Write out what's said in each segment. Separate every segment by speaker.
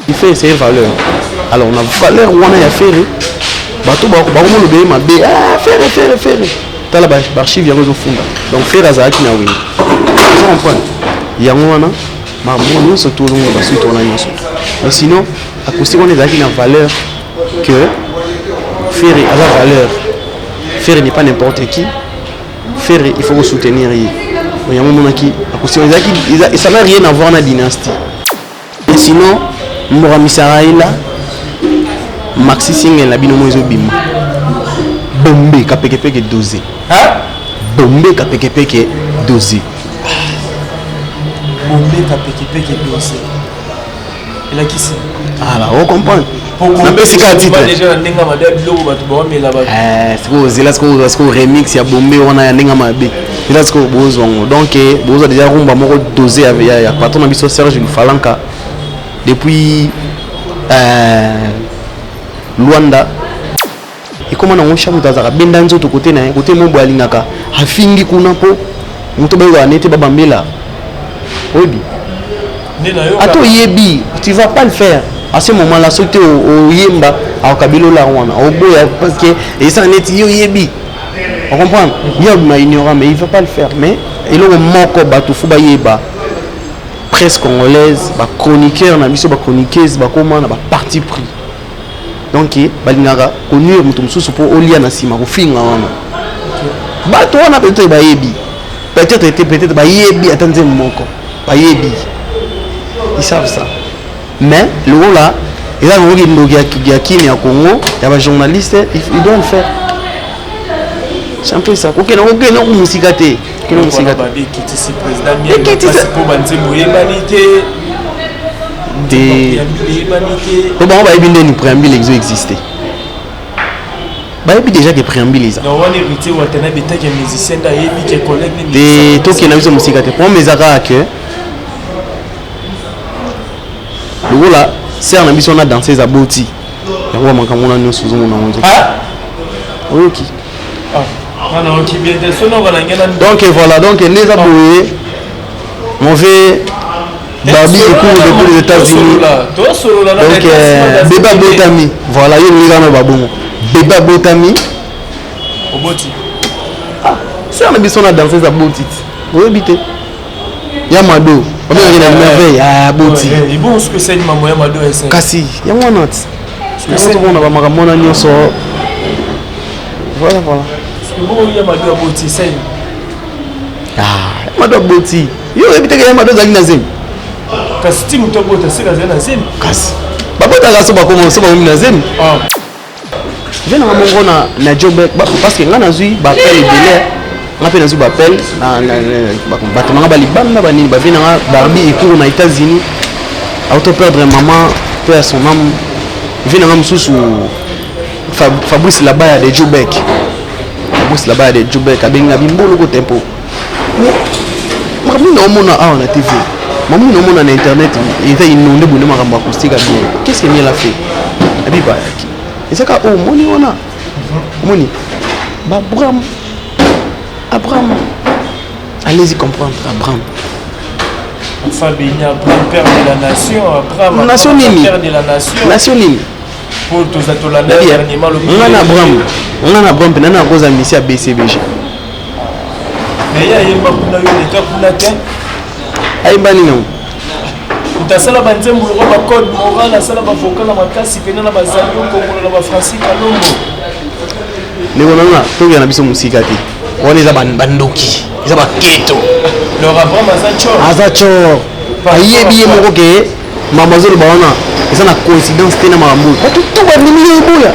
Speaker 1: Il faut essayer valeur. Alors na valeur wana ya Ferre, bato bakomoloba ye mabe, ah Ferre Ferre Ferre. Tala ba archive yango ezofunda. Donc Ferre azalaki na Wenge. Ozo comprendre? Yango wana makambo nyonso to ozomona ba suite wana nyonso. Mais sinon acoustique wana ezalaki na valeur que Ferre aza valeur. Ferre n'est pas n'importe qui. Ferre il faut ko soutenir ye. Yango omonaki acoustique ezalaki, ça n'a rien à voir na dynastie. Et sinon Mboka Misaraila maxi single na bino mo ezobima bombe kapekepeke dose.
Speaker 2: Hein?
Speaker 1: Bombe kapekepeke dose.
Speaker 2: Bombe kapekepeke dose. Elakisi.
Speaker 1: Ah, on comprend. Napesi kaka titre.
Speaker 2: Déjà na ndenge mabe ya biloko bato baomela bato.
Speaker 1: Eh, sikoyo zela sikoyo sikoyo remix ya bombe wana ya ndenge mabe. Zela sikoyo bozwa yango. Donc bozwa déjà rumba moko dosé ya, ya, ya patron na biso Serge Lufalanka depuis Luanda. Ekoma nango chaque moto azalaka benda nzoto kote na ye kote mo boye alingaka afingi kuna mpo moto bayokaka nete babambela oyebi ata oyebi tu vas pas le faire à ce moment là soki te oyemba akokabela olar wana oboya parce que esala neti ye oyebi ocomprendre ye abima ignorant mais il va pas le faire. Mais eloko moko bato fo bayeba, presse congolaise, bachroniqueur na biso, bachroniqueuse bakoma na baparti pris. Donc balingaka konuire moto mosusu mpo olia na nsima kofinga wana bato wana. Peut-être bayebi, peut-être te, peut-être bayebi ata nzembo moko, bayebi, ils savent ça. Mais lokola eza nango kindoki ya kini ya Congo ya bajournaliste, il doit le faire. C'est un peu ça. Kokende kokende mosika te, kokende mosika te.
Speaker 2: Ekitisi président Miel mpo banzembo oyebani te.
Speaker 1: Te.
Speaker 2: Eyebani te.
Speaker 1: Po bango bayebi ndeni préambule ezo existe, bayebi déjà ke préambule eza.
Speaker 2: Donc wana Héritier Watanabe etaki ya musicien nde ayebi ke collègue ne.
Speaker 1: Te, tokende biso mosika te. Problème eza kaka ke lokola sere na biso wana danseuse aboti, yango bamakambo wana nyonso ozomona yango nzoto oyoki.
Speaker 2: Nayoki bien te sono balange na.
Speaker 1: Donc voilà, donc nde eza boye, mauvais Barbie ekulu depuis les États-Unis. Donc bébé abotami, voilà, yo olingi kaka na babongo bébé abotami.
Speaker 2: Oboti.
Speaker 1: Ah, sere na biso na danseuse aboti ti oyebi te, ya Mado babengaki na merveille aboti.
Speaker 2: Bon, soki esali mambo ya Mado esali.
Speaker 1: Kasi yango wana ti yango tozomona bamakambo wana nyonso, voilà voilà.
Speaker 2: Bongo ya Mado aboti esali.
Speaker 1: Ah, ya Mado aboti, yo oyebi teke ya Mado azalaki na zemi.
Speaker 2: Kasi ti moto abota seka azali na zemi.
Speaker 1: Kasi babotaka so bakoma so bakomi na zemi. Ve nanga moko na Jobek, parce que nga nazwi baappel ebele, nga mpe nazwi baappel bato nanga balibanda banini bave nanga Barbie Ekuru na États-Unis auto perdre maman mpe ya son âme. Ve nanga mosusu Fabrice Labaya de Jobek, Fabrice Labaya de Jobek abengi nga bimboloko tempo makambo nini naomona awa na TV, makambo nini naomona na internet eza inondé boye na makambo acoustique ya bien. Qu'est ce que Miel a fait? Abi bayaki eza kaka oyo omoni wana, omoni baAbraham, Abraham, allez-y comprendre, Abraham.
Speaker 2: Enfin béni Abraham, père de la nation. Abraham,
Speaker 1: nation nini?
Speaker 2: Père de la nation.
Speaker 1: Nation nini?
Speaker 2: Po toza tolanda dernièrement lobi.
Speaker 1: Nga na Abraham, nga na Abraham mpe nana akoza misi ya BCBG.
Speaker 2: Mais ye ayemba kuna, yo leka kuna te.
Speaker 1: Ayemba nini yango?
Speaker 2: Moto asala banzembo lokwa bacode moral, asala bavocal na makasi mpena na bazali okongola na bafrancis Kalombo.
Speaker 1: Ndeko na nga, tokenda na biso mosika te, wana eza bandoki, eza baketo.
Speaker 2: Donc Abraham aza tchor.
Speaker 1: Aza tchor, ayebi ye moko ke makambo azoloba wana eza na coïncidence te na makambo oyo bato to bandimi ye eboya.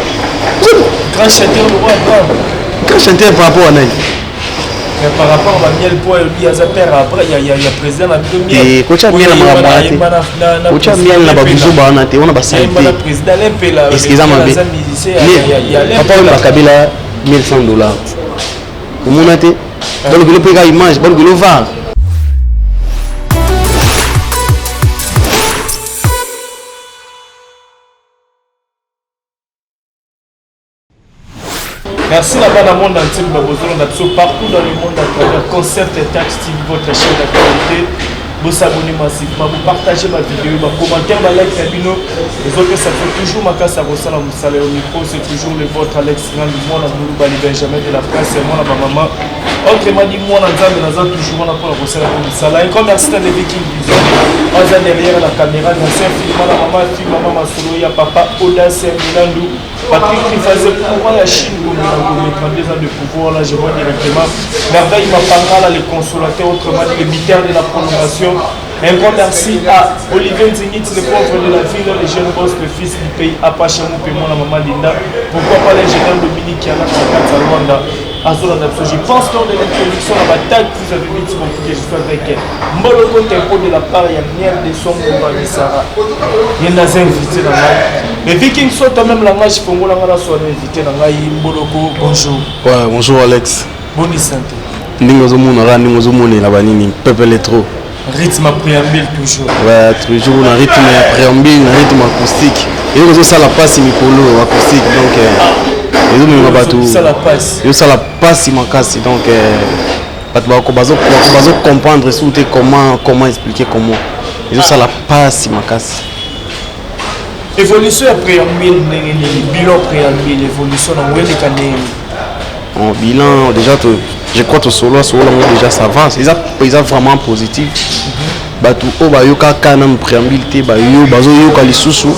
Speaker 2: Grand chanteur le roi Abraham.
Speaker 1: Grand chanteur par rapport à nani?
Speaker 2: Mais par rapport à Miel po ayobi aza père après ya président na bino Miel.
Speaker 1: Te, kotya Miel na makambo wana te, kotya Miel na babuzoba wana te, wana basali te.
Speaker 2: Président Lempela.
Speaker 1: Est ce que eza mabe? Papa oyo bakabela 1100 dollars, omona te, balukelo mpe ka image, balukelo var.
Speaker 2: Merci là-bas dans le monde entier, nous avons partout dans le monde à travers Concept et Tax TV, votre chaîne d'actualité. Bosabonner massivement, bopartager bavideo, bacommentaire, balike na bino ezopesa biso toujours makasi ya kosala mosala. Yo micro, c'est toujours le vôtre, Alex Ngandu, mwana Mulubali, Benjamin de la presse, mwana bamama, autrement dit mwana Nzambe. Naza toujours wana mpona kosala po mosala. Un grand merci na Levi King Vision, aza derrière la caméra. Merci infiniment na mama fi, mama masolo ya papa Audace Milandu, Patrick Trifaze, pouvoir ya Chine, Gombe na Gombe, 32 ans de pouvoir. Là, je vois directement Merveille Mapangala, le consolateur, autrement dit le militaire de la prolongation. Un grand merci à Olivier Nzingit, le pauvre de la ville, le jeune boss, le fils du pays, Apache Moupe, la maman Linda. Pourquoi pas l'ingénieur Dominique Kiana, à Rwanda. Azolanda biso. Je pense, lors de l'introduction, la bataille, vous avez vite compris que je suis avec Mboloko Tempo de la part ya Miel de son Misara. Ye naza invité na ngai. Les Vikings sont quand même langage fongola nga na so invité na ngai Mboloko. Bonjour.
Speaker 3: Ouais, bonjour Alex.
Speaker 2: Bonne santé.
Speaker 3: Ndenge ozomona kaka, ndenge ozomonela banini, pepele trop.
Speaker 2: Rythme préambule toujours.
Speaker 3: Ouais, toujours na rythme ya préambule, na rythme acoustique. Eloko ezosala mpasi mikolo, acoustique. Donc ezomema bato.
Speaker 2: Ezosala pasi.
Speaker 3: Ezosala mpasi makasi. Donc bato bazocomprendre surtout te comment expliquer comment ezosala mpasi makasi.
Speaker 2: Évolution ya préambule ndenge nini? Bilan préambule, évolution nango eleka ndenge nini?
Speaker 3: En bilan, déjà, je crois que solo solo yango déjà ça va, eza vraiment positif. Bato oyo bayokaka nanu préambule te, bayo bazoyoka lisusu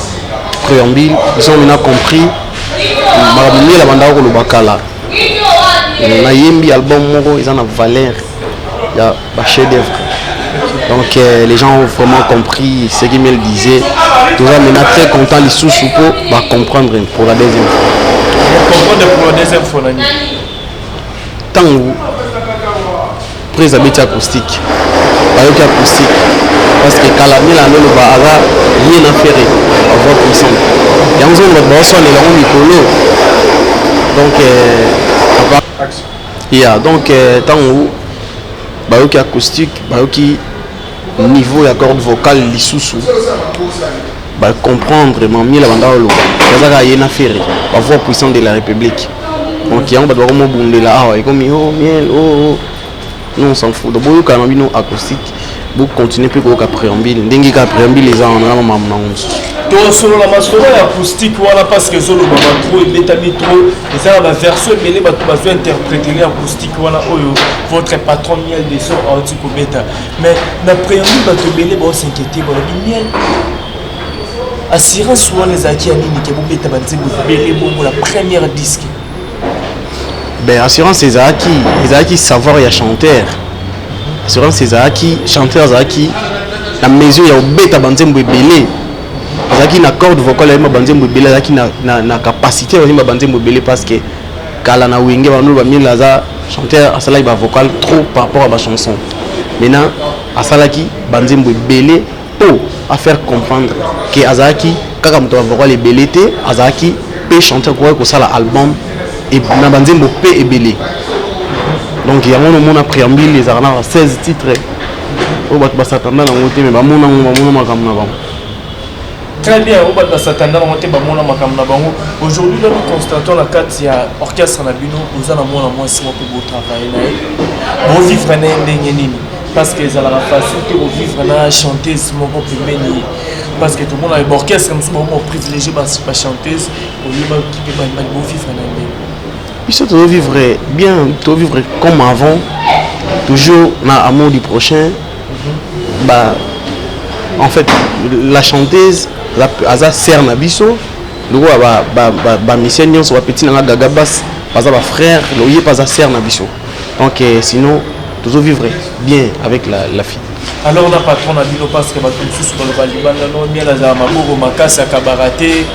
Speaker 3: préambule, ils ont maintenant compris makambo miela bandaka koloba kala. Nayembi album moko eza na valeur ya bachef d'œuvre. Donc les gens ont vraiment compris ce qu'il me disait. Toza maintenant très content lisusu mpo bacomprendre pour la deuxième fois.
Speaker 2: Comprendre pour la deuxième fois nani?
Speaker 3: Ntango prise abeti acoustique, bayoki acoustique, parce que kala Miel aloloba aza ye na Ferre, bavoix puissante. Yango ozomona bato baoswanela yango mikolo. Donc ya donc ntango bayoki acoustique, bayoki niveau ya corde vocale lisusu, bacomprendre mamiela banda oloba aza kaka ye na Ferre, bavoix puissante de la République. Donc yango bato bakomobundela awa, ekomi oh Miel, oh, oh. Non, on s'en fout. Donc boyokana na bino acoustique, bocontinue mpe koyoka préambule ndenge kaka préambule eza wana na mamamu nango mosusu.
Speaker 2: Tosolola masolo ya acoustique wana parce que ezolobama trop, ebetami trop, eza na baversion ebele, bato bazwa interpréter acoustique wana oyo votre patron Miel de Son auti kobeta. Mais na préambule, bato ebele baos'inquiéter, balobi Miel, assurance wana ezalaki ya nini ke bobeta banzembo ebele bongo la première disque?
Speaker 3: Ben, assurance ezalaki savoir ya chanteur. Assurance ezalaki chanteur azalaki na mesure ya kobeta banzembo ebele, azalaki na corde vocale ayemba banzembo ebele, azalaki na capacité ya koyemba banzembo ebele, parce que kala na Wenge bano bamiel aza chanteur, asalaki bavocal trop par rapport à bachanson. Maintenant asalaki banzembo ebele mpo afaire comprendre ke azalaki kaka moto ya bavocal ebele te, azalaki mpe chanteur, koki kosala album na banzembo mpe ebele. Donc yango nomona préambule ezalaka na 16 titres oyo bato basatanda nango te, me bamona yango, bamona makambo na bango.
Speaker 2: Très bien. Oyo bato basatanda bango te, bamona makambo na bango. Aujourd'hui là, nous constatons na kati ya orchestre na bino oza na mwana mwasi moko mpe botravaille na ye, bovivre na ye ndenge nini? Parce que ezalaka facile te kovivre na chanteuse moko pembeni, parce que tomona baorchestre mosusu bango privilégié bachanteuse. Oyebaki mpe bali bovivre na ndenge?
Speaker 3: Biso tozovivre bien, tozovivre comme avant, toujours na amour du prochain. Bah, en fait, la chanteuse aza sœur na biso, lokola bamusicien nyonso, bapeti nanga Gaga Bas baza bafrère, ye mpe aza sœur na biso. Donc sinon tozovivre bien avec la fille.
Speaker 2: Alors na patron na bino, parce que bato mosusu baloba libanda no Miel azala maboko makasi, akabaka te,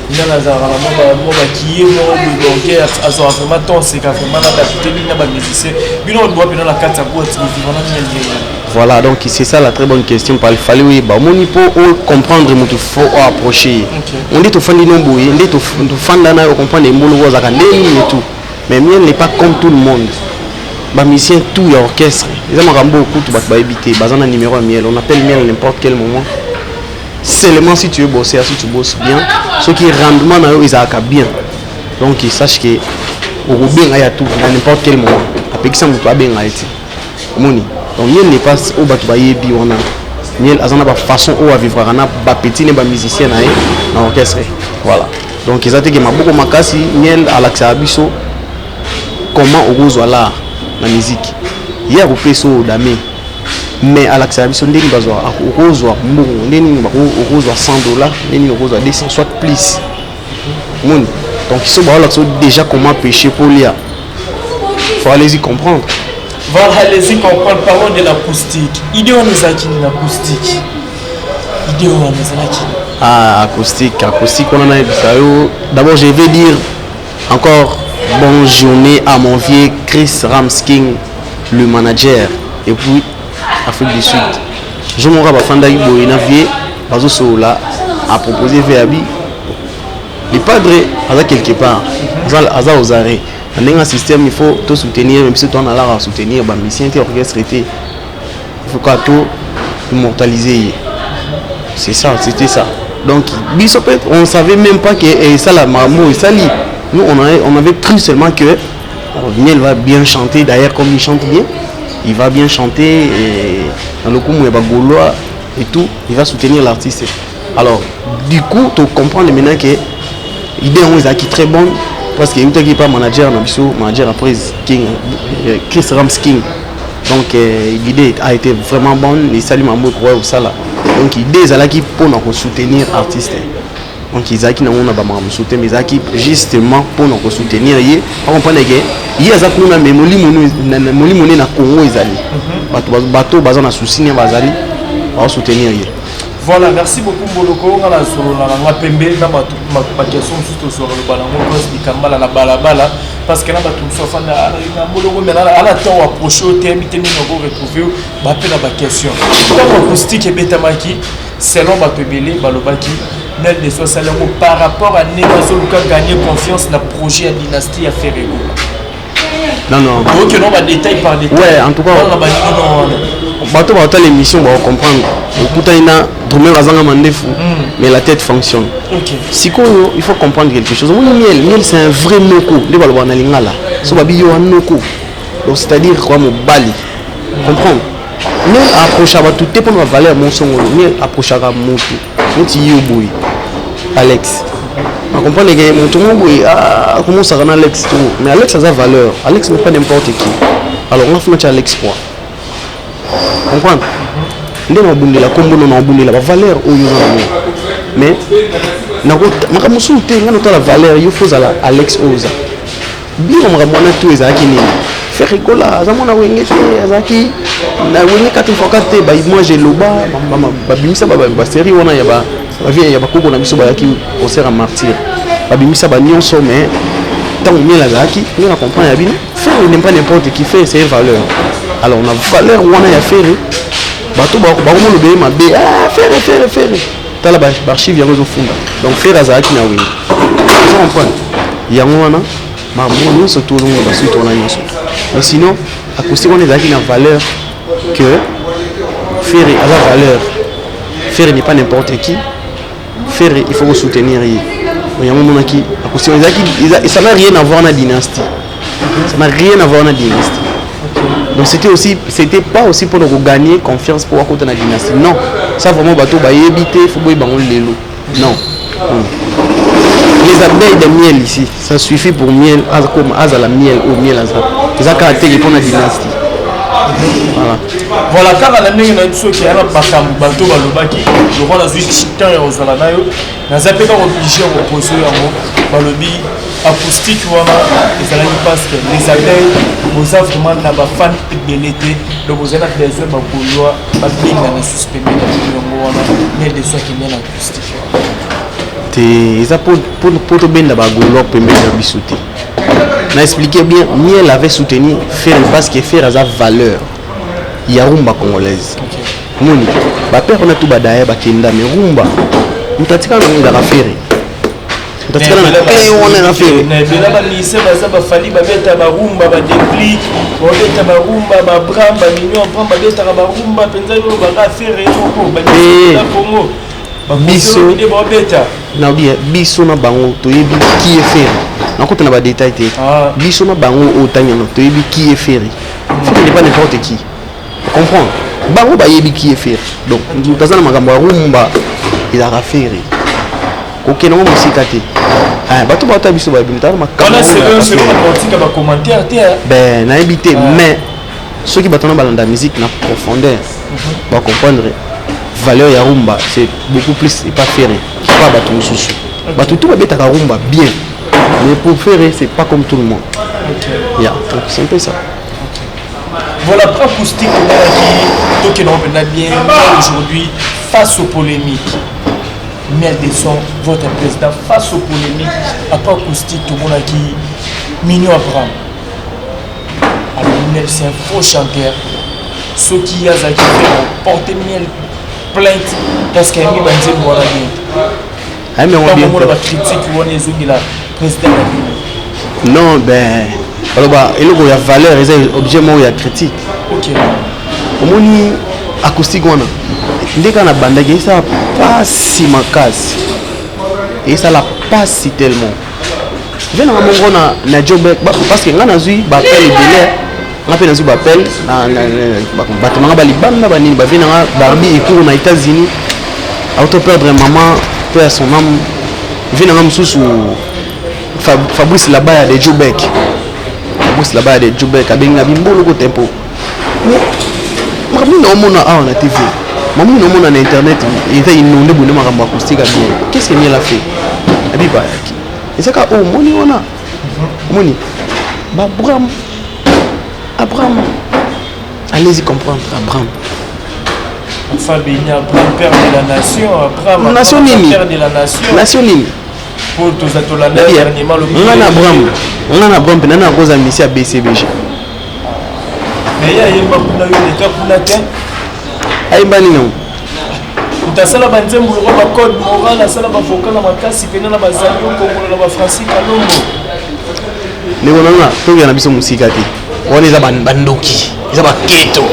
Speaker 2: Miel azalaka na mwa bakiye moko boye, donc azwaka vraiment temps seka vraiment na bato te mingi na bamusicien. Bino boa mpena na kati ya boîte, bovivre na Miel ndenge?
Speaker 3: Voilà, donc c'est ça la très bonne question. Il fallait, oui, bah, moni po comprendre mutu, faut approcher. On dit tofandi no boye, nde tofanda na comprendre mbolo ozaka ndenge nini et tout. Mais Miel n'est pas comme tout le monde. Ba musicien tout ya orchestre. Eza makambo okutu bato bayebi te, baza na numéro ya Miel. On appelle Miel à n'importe quel moment. Seulement si tu veux bosser, si tu bosses bien, ce qui rendement na yo ezalaka bien. Donc sache que okobenga ya tout à n'importe quel moment. Apekisa moto abenga ye te. Omoni, donc Miel n'est pas oyo bato bayebi wana. Miel aza na bafaçon oyo avivraka na bapeti ne bamusicien na ye na orchestre. Voilà, donc eza teke maboko makasi. Miel alakisaka biso comment okozwa l'art na musique. Ye akopesa oyo dame, mais alakisaka biso ndenge bazwa, okozwa mbongo nde nini, okozwa 100 $, nde nini okozwa 200 soit plus. Omoni, donc so baolakisa déjà comment pêcher po lia, faut allez-y comprendre.
Speaker 2: Voilà, allez-y comprendre. Parlons de l'acoustique. Idée wana ezalaki nini, acoustique? Idée wana ezalaki nini?
Speaker 3: Ah, acoustique, acoustique wana, nayebisa yo. D'abord, je vais dire encore bonne journée à mon vieux Chris Ramsking, le manager, et puis Afrique du Sud. Jour moko bafandaki boye na vieux, bazosolola, apropose ve abi le padre aza quelque part, aza aux arrêts na ndenge ya système. Il faut to soutenir, même biso towana alaka soutenir bamusicien te, orchestre te, il faut kaka to immortaliser ye. C'est ça, c'était ça. Donc biso peut on savait même pas que esala makambo esali. Nous, on avait cru seulement que Miel va bien chanter. D'ailleurs, comme il chante bien, il va bien chanter et dans le coup ya bagaulois et tout, il va soutenir l'artiste. Alors du coup, tu comprends maintenant que idée yango ezalaki très bonne parce que eutaki pa manager na biso, manager après King, Chris Rams King. Donc l'idée a été vraiment bonne. Esali mambo ekoya kosala. Donc idée ezalaki mpona kosoutenir artiste. Donc ezalaki nango na bamakambo mosusu te, mais ezalaki justement mpona kosoutenir ye, acomprendre ke ye aza kuna, mais molimo ne na Congo ezali. Bato baza na souci ne, bazali baosoutenir ye.
Speaker 2: Voilà, merci beaucoup Mboloko. Nga na solola na nga pembe na bato, baquestion mosusu tozwaka loba nango Prince Dikambala na balabala, parce que na bato mosusu afanda na Mboloko, mais ana ntango approche oyo te, yebi te ndenge oko retrouve bape na baquestion. Ntango acoustique ebetamaki, selon bato ebele balobaki Miel de Son asali yango par rapport à ndenge azoluka gagner confiance na projet ya dynastie ya Ferre Gola.
Speaker 3: Non, non.
Speaker 2: Ok, non, badétail par détail.
Speaker 3: Ouais, en tout cas,
Speaker 2: wana banino wana.
Speaker 3: Bato baotala émission bakocomprendre. Okutani na drummer azanga mandefu, mais la tête fonctionne. Sikoyo, il faut comprendre quelque chose. Omoni Miel, Miel c'est un vrai noko, nde balobaka na lingala. So babi yo noko, donc c'est-à-dire quoi? Mobali comprendre. Miel approchaka bato te mpona bavaleur mosongolo. Miel approchaka motu neti yo boye, Alex, acomprendre ke moto moko boye akomosaka na Alex to, mais Alex aza valeur. Alex n'est pas n'importe qui. Alors nga funa tia Alex poa comprendre nde nabundela nkombo no, nabundela bavaleur oyo oza nango, mais makambo mosusu te. Ngai notala valeur yo, fo ozala Alex oyo oza bino. Makambo wana to ezalaki nini? Ferre Gola aza mwana Wenge te, azalaki na Wenge 4 x 4 te. Baimage eloba, babimisa basérie wana ya bavie ya bakoko na biso, bayaki concert ya martyr, babimisa banyonso. Mais ntango Miel azalaki, nde na comprendre ya bino, Ferre n'est pas n'importe qui. Ferre, c'est valeur. Alors na valeur wana ya Ferre, bato bakomoloba ye mabe. Ah, Ferre, Ferre, Ferre, tala baarchive yango ezofunda. Donc Ferre azalaki na Wenge, ozo comprendre yango wana. Makambo nyonso to ozomona basuite wana nyonso. Mais sinon, acoustique wana ezalaki na valeur que Ferre aza valeur. Ferre n'est pas n'importe qui. Ferre, il faut soutenir ye. Yango omonaki acoustique ezalaki, ça n'a rien à voir na dynastie, ça n'a rien à voir na dynastie. Donc c'était aussi, c'était pas aussi pour nous gagner confiance pour akota na dynastie. Non, ça vraiment, bato bayebi te, faut boyeba bango lelo. Non. Les abeilles de miel ici, ça suffit pour miel comme azala miel ou miel aza eza kaka teke mpona dynastie. Voilà.
Speaker 2: Voilà, kaka na ndenge nayebi soki aya na makambo bato balobaki lokwa, nazwi temps ya kozala na yo, naza mpe kaka obligé ya kopose yango. Balobi acoustique wana ezalaki parce que les abeilles boza vraiment na bafan ebele te, donc bozali na besoin bagaulois babengana lisusu pembeni na bino. Yango wana Miel de Son akende na acoustique.
Speaker 3: Te, eza po tobenda bagaulois pembeni na biso te. Na expliqué bien, Miel avait soutenu Ferre parce que Ferre aza valeur ya rumba congolaise. Omoni, bapère wana tu badaya bakenda, mais rumba moto atikala nango ezalaka Ferre. Moto atikala na clé wana eza Ferre.
Speaker 2: Na ebela bamise baza bafali, babeta barumba, badéplique babeta barumba, babram bamignon bram babetaka barumba mpenza. Oyo baka Ferre moko
Speaker 3: Eh.
Speaker 2: na Congo.
Speaker 3: Biso-
Speaker 2: nde babeta.
Speaker 3: Nabi biso na bango toyebi qui est Ferre. Nakota na badétail te.
Speaker 2: Ah.
Speaker 3: Biso na bango oyo otangana toyebi qui est Ferre. Ferre n'est pas n'importe qui.
Speaker 1: Comprendre bango bayebi ki ye Ferre. Donc moto aza na makambo ya rumba ezalaka Ferre. Kokende yango mosika te. Ah, bato bata biso bayebi moto aza na makambo
Speaker 2: wana
Speaker 1: oyo
Speaker 2: selon
Speaker 1: ya
Speaker 2: selon
Speaker 1: Ferre.
Speaker 2: bakotika bacommentaire te hein.
Speaker 1: Ben nayebi te, mais soki bato wana balanda musique na profondeur, bacomprendre valeur ya rumba, c'est beaucoup plus epa Ferre pas bato mosusu. Bato tout babetaka rumba bien, mais pour Ferre c'est pas comme tout le monde. Yeah, donc c'est un peu ça.
Speaker 2: Voilà, après acoustique tomonaki, tokende mpenza bien. Mais aujourd'hui, face aux polémiques, Miel descend, votre président, face aux polémiques, après acoustique tomonaki Mignon Abraham. Alors Miel, c'est un faux chanteur. Soki azalaki fait porter Miel plainte parce que ayembi banzembo wana bien.
Speaker 1: Ayembi yango bien
Speaker 2: Ntango omona
Speaker 1: te.
Speaker 2: Bacritique wana ezongela président na bino.
Speaker 1: Non, ben baloba eloko ya valeur eza objet moko ya critique. Omoni acoustique wana nde kaka na bandaki, esala pasi makasi, esala pasi tellement ve nanga moko na Jobek, parce que nga nazwi baappel ebele, nga mpe nazwi baappel bato nanga balibanda banini bavie nanga Barbi Ekuru na États-Unis, auto perdre maman mpe ya son âme. Vie nanga mosusu Fabrice Labaya de Jobek, Fabrice Labaya de Jobek abengi nga bimboloko tempo. Mais makambo nini naomona awa na TV, makambo nini naomona na internet, eza inondé boye na makambo acoustique ya bien. Qu'est-ce que Miel a fait? Abi bayaki eza kaka oyo omoni wana, omoni baAbraham. Abraham, allez-y comprendre Abraham.
Speaker 2: Enfin béni Abraham, père de la nation. Abraham,
Speaker 1: Nation
Speaker 2: Abraham,
Speaker 1: nini?
Speaker 2: père de la nation.
Speaker 1: Nation nini?
Speaker 2: Po toza tolanda
Speaker 1: Nabi,
Speaker 2: dernièrement lobi.
Speaker 1: Nga na Abraham, nga na Abraham mpe nani akoza misi ya BCBG?
Speaker 2: Mais ye ayemba kuna, yo leka kuna te.
Speaker 1: Ayemba nini yango?
Speaker 2: Moto asala banzembo lokwa bacode moral, asala bavocal na makasi mpena na bazali okongola na bafrancis Kalombo.
Speaker 1: Ndeko na nga, tokenda na biso mosika te. Wana eza bandoki, eza baketo.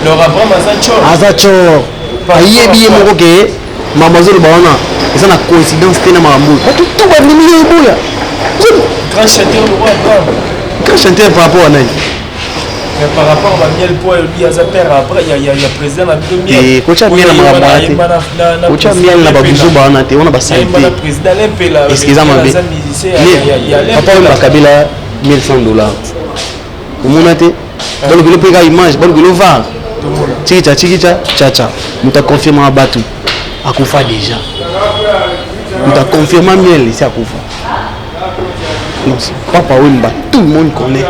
Speaker 2: Donc Abraham aza tchor?
Speaker 1: Aza tchor. Ayebi ye moko ke makambo azoloba wana eza na coïncidence te na makambo oyo bato to bandimi ye eboya.
Speaker 2: Grand chanteur le roi Abraham.
Speaker 1: Grand chanteur par rapport à nani?
Speaker 2: Mais par rapport à Miel, po alobi aza père après ya président na bino Miel.
Speaker 1: Eh, kotya Miel na makambo wana te, kotya Miel na babuzoba wana te, wana basali
Speaker 2: Ayemba na
Speaker 1: te.
Speaker 2: président Lempela.
Speaker 1: Est ce que eza mabe?
Speaker 2: Aza musicien ya
Speaker 1: Papa oyo
Speaker 2: Lempela.
Speaker 1: bakabela 1100 dollars, omona te balobeli mpe kaka image, balobeli var.
Speaker 2: Tomona.
Speaker 1: Chikicha chikicha chacha, moto aconfirmaka bato akufa déjà. Moto aconfirma Miel esi akufa. Non, c'est Papa Wemba, tout le monde connaît.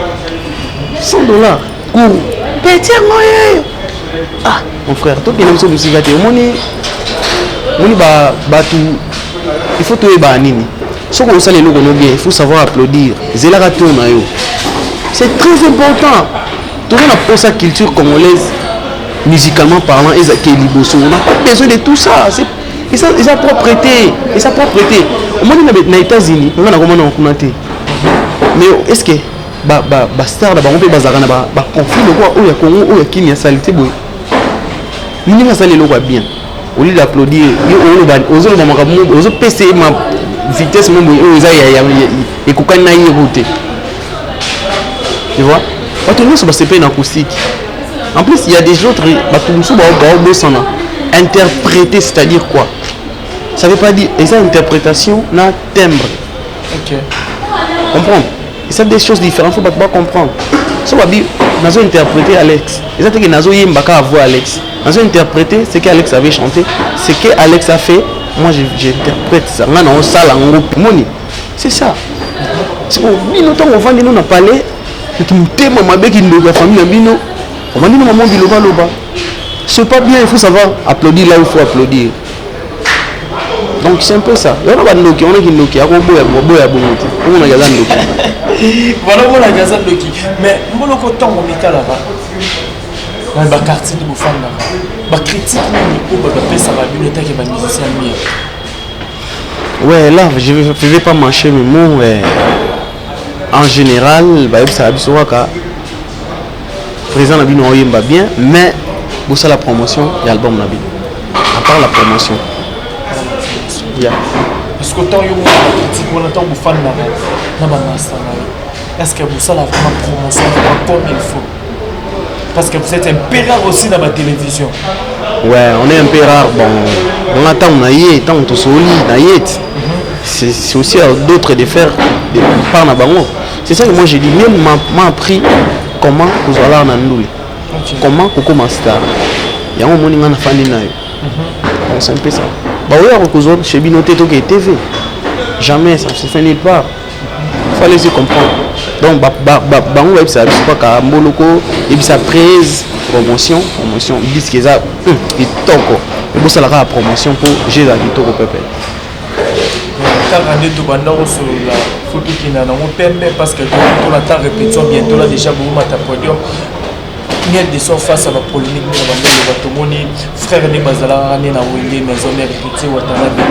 Speaker 1: 100 dollars cour petit yango yeyo. Ah mon frère, tokende biso mosika te. Omoni, omoni bato, il faut toyeba nini. Soki osala eloko no bien, il faut savoir applaudir. Ezelaka tour na yo, c'est très important. Toza na posa culture congolaise musicalement parlant ezake liboso. On n'a pas besoin de tout ça. C'est eza propreté, eza propreté. Omoni na États-Unis, nga nakomona kuna te, mais est ce que bastar na bango mpe bazalaka na baconflit lokola oyo ya Congo, oyo ya Kini ya saleté boye? Ndenge asali eloko ya bien, au lieu d'applaudir yo, ozoloba makambo, ozopesa ye ma vitesse mo boye oyo eza ekokani na ye ko te. Tu vois, bato nyonso basepeli na acoustique. En plus, il y a des autres bato mosusu baobosana interpréter, c'est-à-dire quoi? Ça veut pas dire eza interprétation na timbre. Comprendre, et ça, des choses différentes, faut bato bacomprendre. So babi nazo interpréter Alex, eza teke nazoyemba kaka voix Alex. Nazo interpréter ce que Alex avait chanté, ce que Alex a fait, moi j'interprète ça. Nga na osala yango, moni, c'est ça. Siko bino ntango ovandi no na palais, eki motema mabe, kindoki ya famille na bino, ovandi no mama bilobaloba, c'est pas bien. Il faut savoir applaudir là où il faut applaudir. Donc c'est un peu ça. Wana bandoki wana, kindoki akoboya boya bongo te, omonaki aza ndoki.
Speaker 2: Voilà, omonaki aza ndoki. Mais mboloko, ntango mitalaka na baquartier nde bofandaka, bacritique nini oyo bapesaka bino etake bamusicien Miel?
Speaker 1: Ouais, là, je vais pas mâcher mes mots. Ouais. En général, bayebisaka biso kaka président na bino oyemba bien, mais bosala promotion ya album na bino. À part la promotion. Yeah.
Speaker 2: Parce que ntango yo mona bacritique wana, ntango bofandaka na bamasta na yo, est ce que bosala vraiment promotion vraiment comme il faut? Parce que vous êtes un peu rare aussi dans ma télévision.
Speaker 1: Ouais, on est un peu rare. Bon, on attend, on a yé, tant on soli, na yé. C'est aussi à d'autres de faire de par na bango. C'est ça que moi j'ai dit. Miel m'a appris comment kozala na ndule. Comment kokoma star. Yango omoni nga nafandi na yo. Bon, c'est un peu ça. Bah oyo akokozwa chez bino te toke TV. Jamais, ça se fait nulle part. Fallait se comprendre. Donc bango bayebisaka biso kaka mboloko, yebisa prise, promotion, promotion, disque eza kitoko. Ebosala kaka promotion mpo je ezala kitoko pepe.
Speaker 2: Kaka nde tobanda kosolola, faut tokenda nango pembe parce que tolata répétition bientôt là déjà, bokomata podium. Miel de Son face à bapolémique nde na bandelo, tomoni frère nde bazalaka nde na Wenge Maison Mère, Héritier Watanabe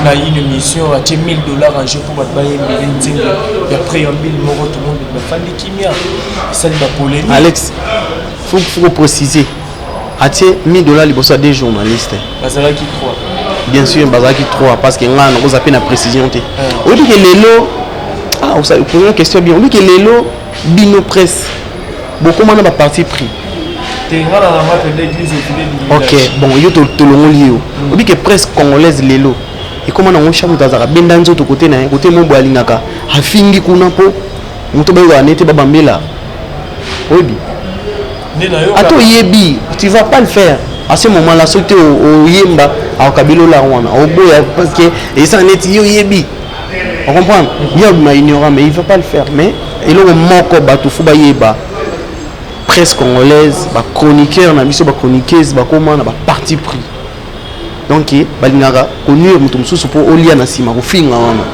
Speaker 2: na une émission atie 1000 $ en jeu mpo bato bayembele nzembo ya préambule moko. Tomoni bato bafandi kimia, esali bapolémique.
Speaker 1: Alex, faut préciser, atie 1000 $ liboso ya des journalistes.
Speaker 2: Bazalaki 3.
Speaker 1: Bien sûr, bazalaki 3, parce que ngai nakoza mpe na précision te. Oyebi ke lelo, ah, pose question bien. Oyebi ke lelo bino presse bokóma na baparti pris.
Speaker 2: Te, nga na nanga mpenza église ovile.
Speaker 1: Ok, bon, yo tolongoli yo. Oyebi ke presse congolaise lelo ekóma nango chaque moto azalaka benda nzoto kote na ye, kote mo boye alingaka, afingi kuna mpo moto bayokaka nete babambela. Oyebi, ata oyebi, tu vas pas le faire à ce moment là. Soki te oyemba, akokabela olar wana, oboya, parce que esala neti yo oyebi. Ocomprendre, ye abima ignorant, mais il va pas le faire. Mais eloko moko bato faut bayeba, presse congolaise, bachroniqueur na biso, bachroniqueuse, bakóma na baparti pris. Donc balingaka konuire moto mosusu mpo olia na nsima kofinga wana.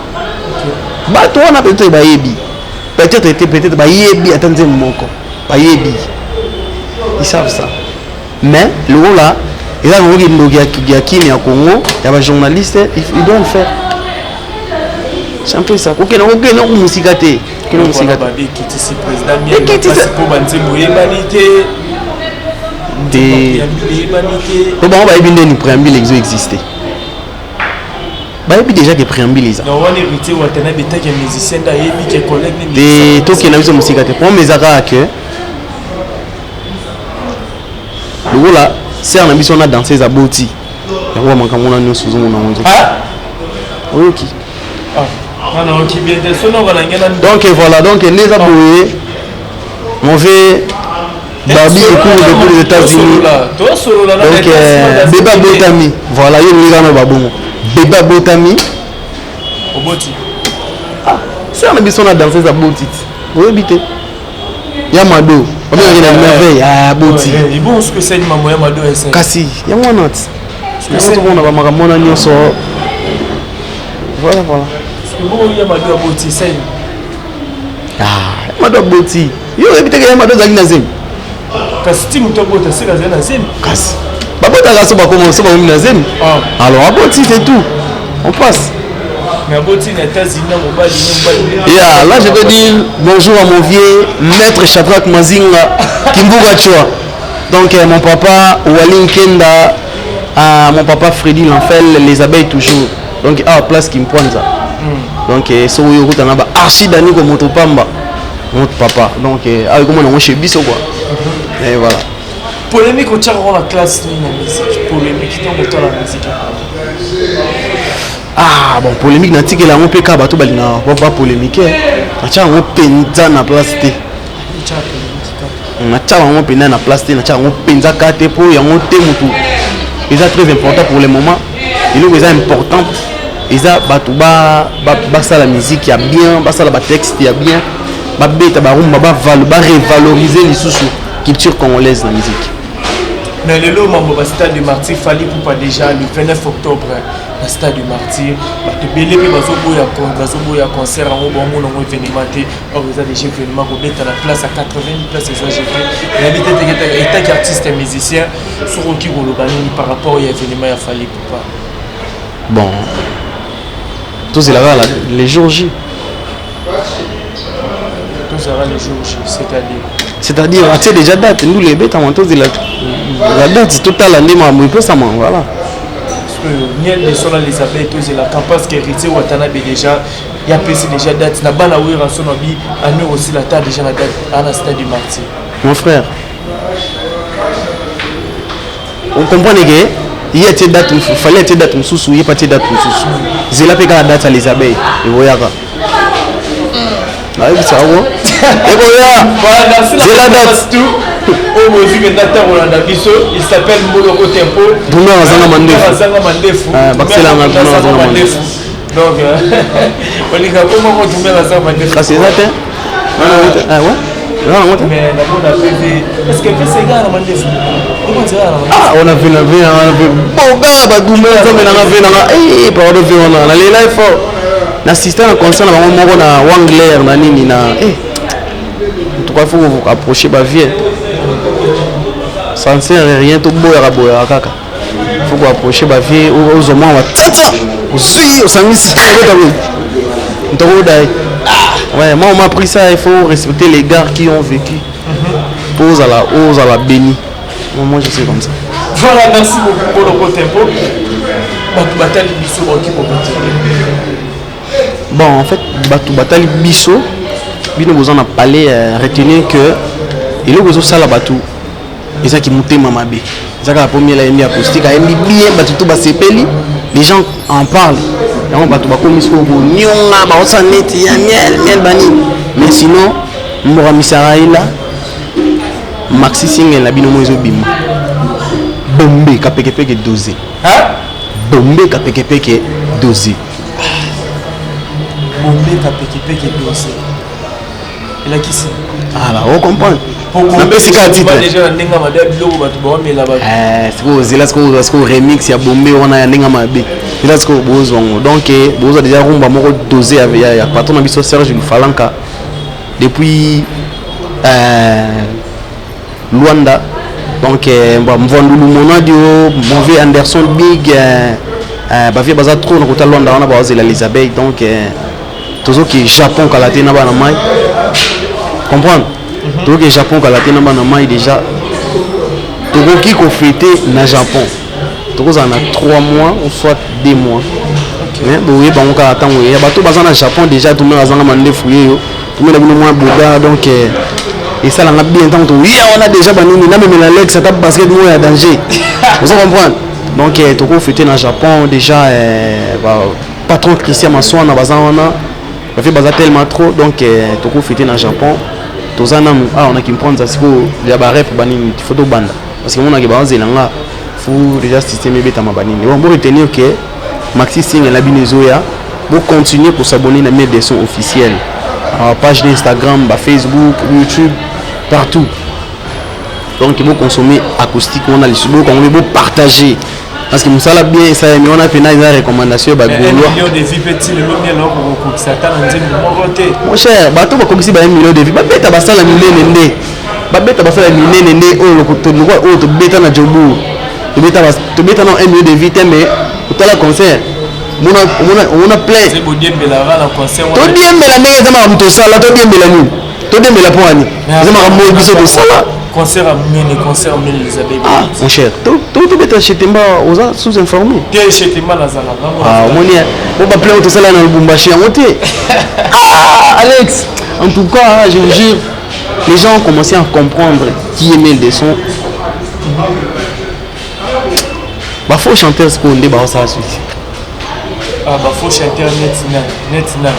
Speaker 1: Bato wana peut-être bayebi, peut-être te, peut-être bayebi ata nzembo moko, bayebi, ils savent ça. Mais lokola eza nango kindoki ya kini ya Congo ya bajournaliste, il doit le faire. C'est un peu ça. Kokende, kokende mosika te, kokende mosika te.
Speaker 2: Ekitisi président Miel mpo banzembo oyebani te.
Speaker 1: Te,
Speaker 2: eyebani te.
Speaker 1: Po bango bayebi ndeni préambule ezo existe, bayebi déjà ke préambule eza.
Speaker 2: Donc wana Héritier Watanabe etaki ya musicien nde ayebi ke collègue ne.
Speaker 1: Te, tokenda biso mosika te. Problème eza kaka ke lokola sere na biso na danseuse aboti, yango bamakambo wana nyonso ozomona yango nzoto. Oyoki?
Speaker 2: Nga nayoki bien te, soki oka na nge.
Speaker 1: Donc voilà, donc nde eza boye, mauvais Barbie ekuru depuis les États-Unis.
Speaker 2: Tosolola.
Speaker 1: Donc bébé abotami, voilà. Yo olingi kaka na babongo bébé abotami.
Speaker 2: Oboti.
Speaker 1: Sere na biso na danseuse aboti ti, oyebi te, ya Mado, babengaki na merveille, aboti.
Speaker 2: Bon, soki esali mambo ya Mado ese.
Speaker 1: Kasi yango wana ti yango tozomona bamakambo wana nyonso, voilà, voilà.
Speaker 2: Bongo ya Mado aboti, esali.
Speaker 1: Ah, ya Mado aboti, yo oyebi teke ya Mado azalaki na zemi.
Speaker 2: Kasi ti moto abota, seka azali na zemi.
Speaker 1: Kasi babotaka so bakoma so bakomi na zemi. Alors aboti, c'est tout, on passe.
Speaker 2: Mais aboti na États-Unis na mobali ne mobali.
Speaker 1: Yeah, là je peux dire bonjour à mon vieux maître Shadrach Mazinga Kimbuga Chua. Donc mon papa Walin Kenda, mon papa Freddy Lanfel, les abeilles toujours. Donc à place Kimpwanza. Donc so oyo okutana ba archi Dani ko moto pamba. Notre papa. Donc ah comment on chez biso quoi. Et voilà.
Speaker 2: Polémique otiaka ngo na classe nini na musique? Polémique, ntango otala musique?
Speaker 1: Ah bon, polémique natikela yango mpe kaka bato balingaka bapolémique. Natia yango mpenza na place te.
Speaker 2: Otiaka polémique kaka.
Speaker 1: Natia yango mpenza na place te, natia yango mpenza ka te, mpo yango te motu eza très important pour le moment. Eloko eza important eza bato basala musique ya bien, basala batexte ya bien, babeta barumba, barevaloriser lisusu culture congolaise na musique.
Speaker 2: Mais lelo mambo ba stade de Martyr, Fally Ipupa déjà le 29 octobre na stade de Martyr, bato ebele mpe bazoboya concert yango, baomona yango événement te. Or eza déjà événement, kobeta na place ya 80 place eza gv. Nayebi te, etaki artiste musicien, soki okoki koloba nini par rapport ya événement ya Fally Ipupa?
Speaker 1: Bon, tozelaka les jours J.
Speaker 2: Tozala les jours J, c'est-à-dire?
Speaker 1: C'est-à-dire atie déjà date, ndule ebetama, tozela la date, totala nde makambo epesama, voilà.
Speaker 2: Miel de Son, les abeilles, tozelaka parce que Héritier Watanabe déjà ya pesi déjà date na bana Wera so na bi année aussi la ta déjà na date ana stade du Martyr.
Speaker 1: Mon frère, Ocomprendre ke ye atie date, Fally atie date mosusu, ye mpe atie date mosusu. Zela mpe kaka date ya les abeilles ekoyaka. Nayebisa yango ekoya.
Speaker 2: Zela date. Oyo bozwi mpenza ntango kolanda biso, il s'appelle Mboloko Tempo.
Speaker 1: Drummer azanga mandefu.
Speaker 2: Azanga mandefu.
Speaker 1: Bakiselanga drummer azanga mandefu.
Speaker 2: Donc olinga kombo moko drummer azanga mandefu.
Speaker 1: Kasi eza te. Ouais.
Speaker 2: Mais namona pv, est ce que pesa egala na mandefu?
Speaker 1: Ah, on a vu na vu na vu boga badume nzambe nanga vu nanga eh pardon vu wana na lela effort na assistant na concert na bango moko na Wangler na nini na eh en tout cas faut vous approcher ba vieux, ça ne sert à rien, toboyaka boyaka kaka. Faut koapprocher ba vieux, ozwa mwa batata, ozwi, osangisi, obeta boye ntokoda. Ouais, moi on m'a appris ça, il faut respecter les gars qui ont vécu po ozala ozala béni. Moi je sais comme ça.
Speaker 2: Voilà, merci beaucoup Boloko Tempo. Bato batali biso bakoki kocontinue.
Speaker 1: Bon, en fait, bato batali biso, bino boza na palais, retenir que eloko ezosala bato ezaki motema mabe. Eza kaka po Miel ayembi acoustique, ayembi bien, bato to basepeli, les gens en parlent. Yango bato bakomi sikoyo konionga, baosala neti ya Miel, Miel banini. Mais sinon, mboka misaraila maxi single na bino mo ezobima, bombe kapekepeke dosé. Bombe kapekepeke dosé.
Speaker 2: Bombe kapekepeke dosé elakisi?
Speaker 1: Ah bah, ocomprendre, napesi kaka titre.
Speaker 2: Déjà na ndenge mabe ya biloko bato baomela bato.
Speaker 1: Sikoyo ozela, sikoyo sikoyo remix ya bombe wana ya ndenge mabe eza, sikoyo bozwa yango. Donc bozwa déjà rumba moko dosé ya patron na biso Serge Lufalanka depuis Luanda. Donc Mvwandulu Monadio, Mauvais Anderson Big, bavieux baza trop na kota Luanda wana, bazela les abeilles. Donc tozoki Japon kala te na bana mai, comprendre, tozoki Japon kala te na bana mai. Déjà tokoki kofêter na Japon, tokozala na 3 mois ou soit 2 mois, mais boyeba yango kaka ntango eya. Bato baza na Japon déjà, tumela azanga mandefu yeyo, tumela bino mwa boga. Donc esalanga bien ntango toya wana déjà, banini namemela Lex ata basket moko ya danger, oza comprendre. Donc tokofêter na Japon déjà, patron Christian Maswana baza wana, bavieux baza tellement trop. Donc tokofêter na Japon. Toza nanu awa na Kimpwanza sikoyo ya barep banini, faut tobanda parce que monaki bazela nga, faut déjà système ebetama banini. Bon, bo retenir que maxi single na bino ezoya. Bocontinue kos'abonner na Miel de Son officiel, page d'Instagram, ba Facebook, YouTube, partout. Donc boconsommer acoustique wana lisusu, boyokango mpe bopartager parce que mosala bien esalemi wana mpena, eza recommandation ya bagaulois. Mon cher, bato bakokisi ba 1 million de vues, babeta basala minene nde, babeta basala minene nde. Oyo oyo tobeta na Jobourg, tobeta na 1 million de vues te, mais otala concert, omona plein. Todiembela ndenge eza makambo tosala, todiembela nini? Todiembela mpo wani eza makambo oyo biso tosala.
Speaker 2: Concert ya monene, concert monene, Elizabeth.
Speaker 1: Ah mon cher, tobeta Chetemba, oza sous informé.
Speaker 2: Te, Chetemba nazala.
Speaker 1: Ah, omoni po baplein oyo tosala na Lubumbashi yango te. Ah Alex, en tout cas je vous jure, les gens ont commencé à comprendre qui est Miel de Son. Bafaux chanteur sikoyo nde baosala suite.
Speaker 2: Ah, bafaux chanteur neti nani, neti nani?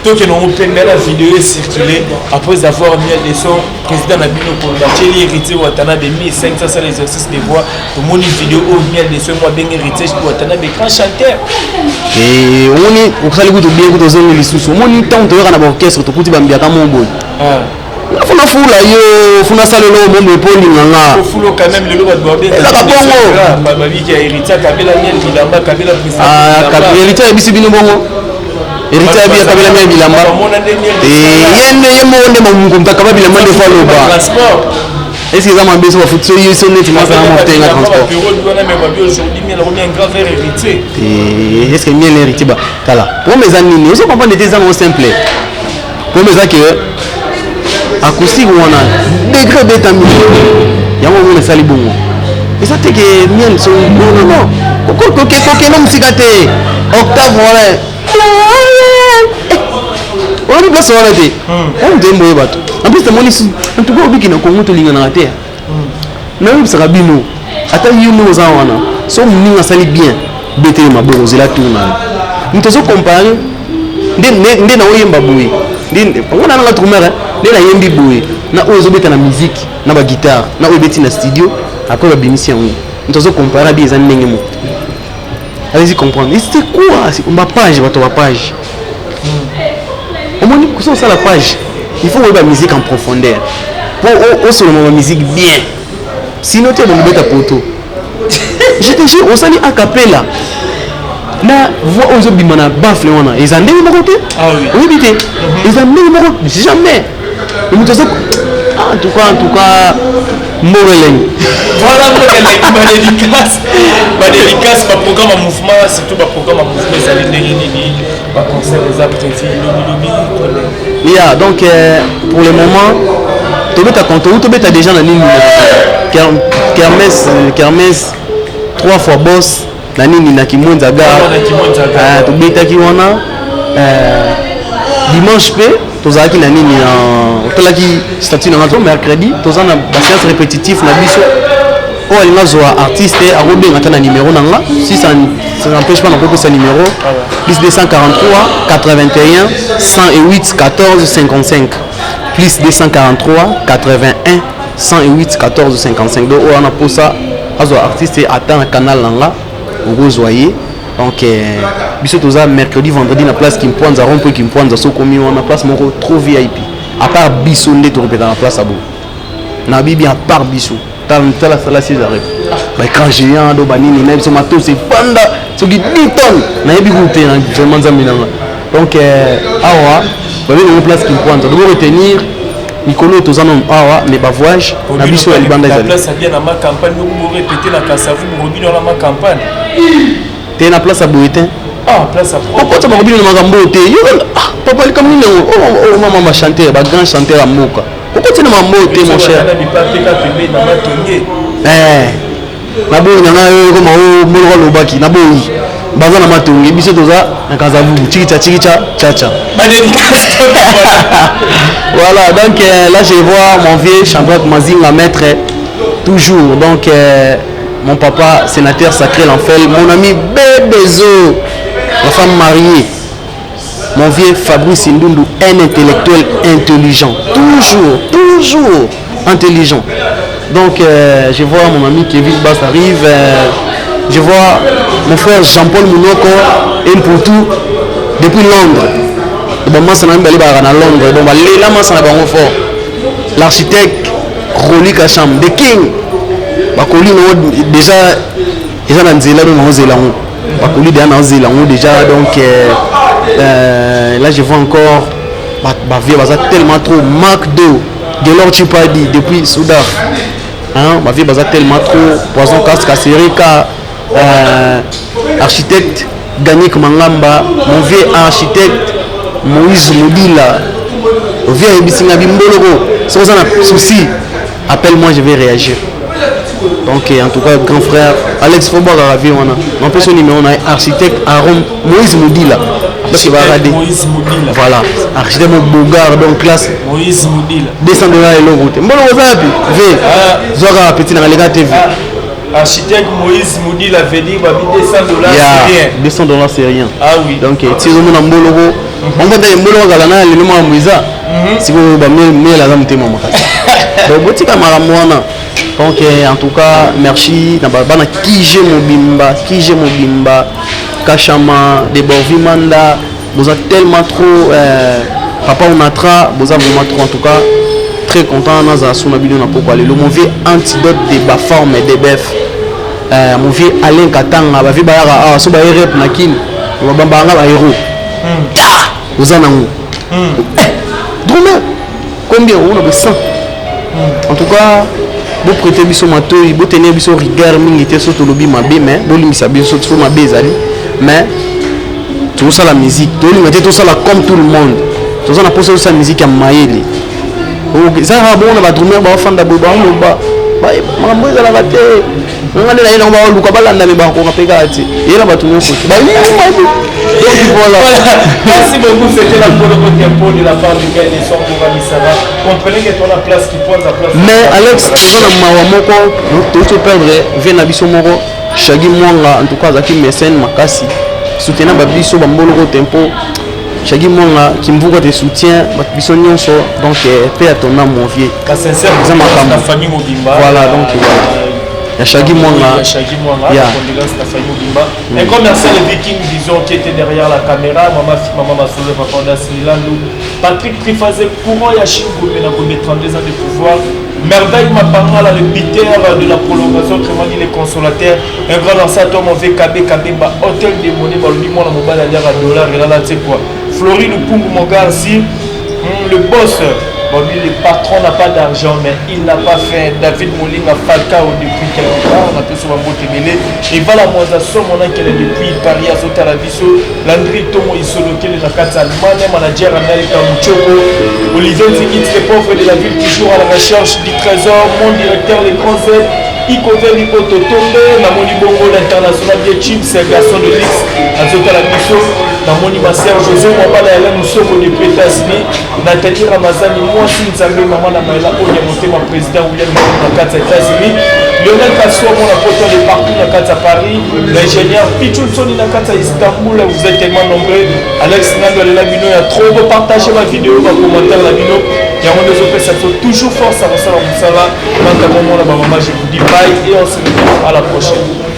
Speaker 2: Tokende yango pembe na video ecircule après avoir Miel de Son, président na bino, koloba tieli Héritier Watanabe 1500 sala exercice de voix. Tomoni video oyo Miel de Son mo abengi Héritier Watanabe grand chanteur.
Speaker 1: Omoni, okosali kutu bien kutu, ozongi lisusu. Omoni, ntango toyoka na baorchestre, tokuti bambiaka mo boye, funa fula yo, funa salela oyo mombo epo olinganga.
Speaker 2: Ezaka
Speaker 1: bongo. Héritier ayebisi bino bongo, Héritier ayebi akabela Miel bilamba, ye nde ye moko nde moto akaba bilamba nde fo aloba. Est ce que eza mabe so bafuti so ye so neti masala mofuta transport? Est ce que Miel Héritier ba tala problème eza nini? Ozo comprendre te, eza nango simple. Problème eza ke acoustique wana degré ebetami yango, omona esali bongo. Eza te ke Miel so, non non non, kokende mosika te. Octave wana olobi place wana te, oyo moto yembo oyo bato. En plus namoni, en tout cas obiki na Kongo, tolinganaka te. Nayebisaka bino. Ata yo ndenge oza wana, so moninga asali bien, betele maboko, ozela tour na yo. Moto azocompare nde na oyemba boye, ngo na nanga drummer, nde nayembi boye na oyo ezobeta na musique na baguitare na oyo ebeti na studio, après babimisi yango, moto azocompare abi eza ndenge moko. Allez-y comprendre. Et c'est quoi? Bapage, bato bapage, omoni koso osala page, il faut koyeba musique en profondeur po osoloma bamusique bien, sinon te bongobeta poto. Je te jure, osali a cappella na voix oyo ezobima na baffle wana, eza ndenge moko te. Oyebi te, eza ndenge moko jamais. Moto aza, en tout cas mbongo elengi.
Speaker 2: Voilà, mboka elengi. Badédicace, badédicace, baprogramme ya mouvement, surtout baprogramme ya mouvement ezali ndenge nini? Baconcert eza prévu lobilobi to ndenge?
Speaker 1: Yeah, donc pour le moment tobeta konto ou tobeta déjà na nini, kermesse, kermesse trois fois boss na nini, na Kimwenza gare.
Speaker 2: Na Kimwenza gare.
Speaker 1: Tobetaki wana dimanche mpe tozalaki na nini, otalaki statut nanga to mercredi toza na baséance répétitif na biso. Oyo alingi azwa artiste, akobenga ata na numéro na nga, si ça ça n'empêche pas nakopesa numéro: plus 243 81 108 14 55, plus 243 81 108 14 55. Donc oyo wana mposa azwa artiste ata na canal na nga, okozwa ye. Donc biso toza mercredi, vendredi na place Kimpwanza, rond-point Kimpwanza. Sokomi wana, place moko trop VIP, à part biso nde torepeta na place abo na bibi, à part biso. Tala sala César, baécran géant do banini na biso, matos efanda soki 10 tonnes, nayebi kutu te vraiment, Nzambe nanga. Donc awa babengango place Kimpwanza. Donc retenir mikolo oyo toza nano awa, mais bavoyage na biso ya libanda ezali.
Speaker 2: Place ya bien na ma campagne, borépété na Kasavu, borobino na ma campagne.
Speaker 1: Te, na place ya boye te.
Speaker 2: Ah, place ya propre.
Speaker 1: Okota bakobino na makambo oyo te. Yo, ah, papa, likambo nini yango? Mama, bachanteur, bagrand chanteur ya mboka, okoti na makambo oyo te, mon cher.
Speaker 2: Na bipapeka pembeni na matonge.
Speaker 1: Naboyi na ngai oyo ekoma oyo mboloko alobaki. Naboyi, baza na matonge, biso toza na Kasavubu. Chikicha chikicha chacha.
Speaker 2: Badédicace.
Speaker 1: Voilà, donc là je vois mon vieux Chandrak Mazinga, maître toujours, donc mon papa sénateur Sacré L'Enfel, mon ami Bebezo, la femme mariée, mon vieux Fabrice Ndundu, un intellectuel intelligent, toujours, toujours intelligent. Donc je vois mon ami Kevin Bass arrive, je vois mon frère Jean-Paul Mounoko et pour tout depuis Londres. Bamasa na mibale bazalaka na Londres, donc balela masa na bango fort. L'architecte Roli Kacham, the king, bakoli nango déjà eza na nzela, donc naozela yango, bakoli déjà, naozela yango déjà. Donc là je vois encore bavieux baza tellement trop, Mark Do, Gelor Chipadi depuis Soudaf, hein, bavieux baza tellement trop, Poison Casque Kasereka, architecte Ganik Mangamba, mon vieux architecte Moïse Modila, vieux ayebisi nga bimboloko, soki oza na souci, appelle-moi, je vais réagir. Donc en tout cas, grand frère Alex, faut bwakaka vie wana, napesi yo numéro na ye, architecte Aaron Moïse Modila, parce que barade.
Speaker 2: Moïse Modila.
Speaker 1: Voilà, architecte mo bogar, donc classe.
Speaker 2: Moïse Modila.
Speaker 1: 200 $ eloko te. Mboloko oza wapi v? Zwaka petit na Leka TV.
Speaker 2: Architecte Moïse Moudila veut dire babi 200 $, c'est rien.
Speaker 1: 200 $, c'est rien.
Speaker 2: Ah oui.
Speaker 1: Donc ti ozomona mboloko ongo mboloko azala na lelo makambo eza sikoyo, bamele aza motema makasi, donc botika makambo wana. Donc en tout cas merci na bana Kije mobimba, Kije mobimba, Kashama de Borvi Manda, boza tellement trop, papa Onatra, boza vraiment trop. En tout cas très content nazala so na bino na pokwa lelo. Mon vieux Antidote de Baforme de Bef, mon vieux Alain Katanga, bavieux bayaka awa so baye rep na Kini, babambaka bahéros. Oza nango drummer combien ona bo 100. En tout cas boprêter biso matoi, botenir biso rigueur mingi te so tolobi mabe, mais bolimbisa biso so mabe ezali. Mais tozosala musique, tolinga te tosala comme tout le monde, toza na mposa tosala musique ya mayele. Eza kaka bongo na badrummer baofanda boye, baoloba makambo ezalaka te. Nga nde naye nango, baoluka balanda, me bakoka mpe kaka te, eyela bato nyonso te bayuma. Donc Voilà.
Speaker 2: Merci beaucoup, c'était la Boloko Tempo de la part du gars de Sambora Misara. Comprenez que toi la place qui pointe la place.
Speaker 1: Mais Alex, toza na mawa moko touti perdre vie na biso moko Shagi Mwanga, en tout cas azalaki mécène makasi, soutenant babiso bamboloko tempo. Shagi Mwanga, Kimvuka te soutient, bato biso nyonso, donc paix à ton âme, mon vieux.
Speaker 2: Ka sincère
Speaker 1: Eza makambo.
Speaker 2: na famille Mobimba.
Speaker 1: Voilà, donc, voilà. Ya Shagi Mwanga.
Speaker 2: Ya Shagi Mwanga, condoléances na famille Mobimba. Un grand merci à les Vikings Vision qui était derrière la caméra, Maman Maman Masolo, Papa Ondas Milandou, Patrick Trifazé, courant Yachine Gombe, na Gombe 32 ans de pouvoir. Merveille Mapangala, le buteur de la prolongation, autrement dit les consolateurs. Un grand merci à toi, mon VKB Kabemba, Hôtel des Monnaies, Balobi, moi, mobile, à dire à dollar, et là, là, tu sais quoi. Florie Lupungu, mon gars, aussi, le boss. Bon, lui, le patron n'a pas d'argent, mais il n'a pas fait. David Molinga Falcao depuis quelque part, on a tous sur Tebele. Et voilà, moi, ça mon est depuis Paris, à Zotala Biso, Landry Tomo Isolo, qui est dans la Allemagne, manager Amel Kamuchoko, Olivier Nzingit, le pauvre de la ville, toujours à la recherche du trésor, mon directeur, les grands Z, Ikoveli Ototombe, Namoni Bongo, l'international des Chips, garçon de luxe, Azotala Biso, Namoni ma sœur José Mwabala Hélène Moussoko depuis États-Unis, Nathalie Ramazani, mwasi Nzambe, maman na Maëla Onya Motema, président William na kati ya États-Unis, Lionel Kassou, mon apôtre de partout na kati ya Paris, l'ingénieur Pichou Soni na kati ya Istanbul, vous êtes tellement nombreux, Alex Nando alela bino ya trop, bo partager ma vidéo, ba commentaire na bino, yango nde ezopesa biso toujours force ya kosala mosala. Quant à moi, mwana ba mama, je vous dis bye et on se retrouve à la prochaine.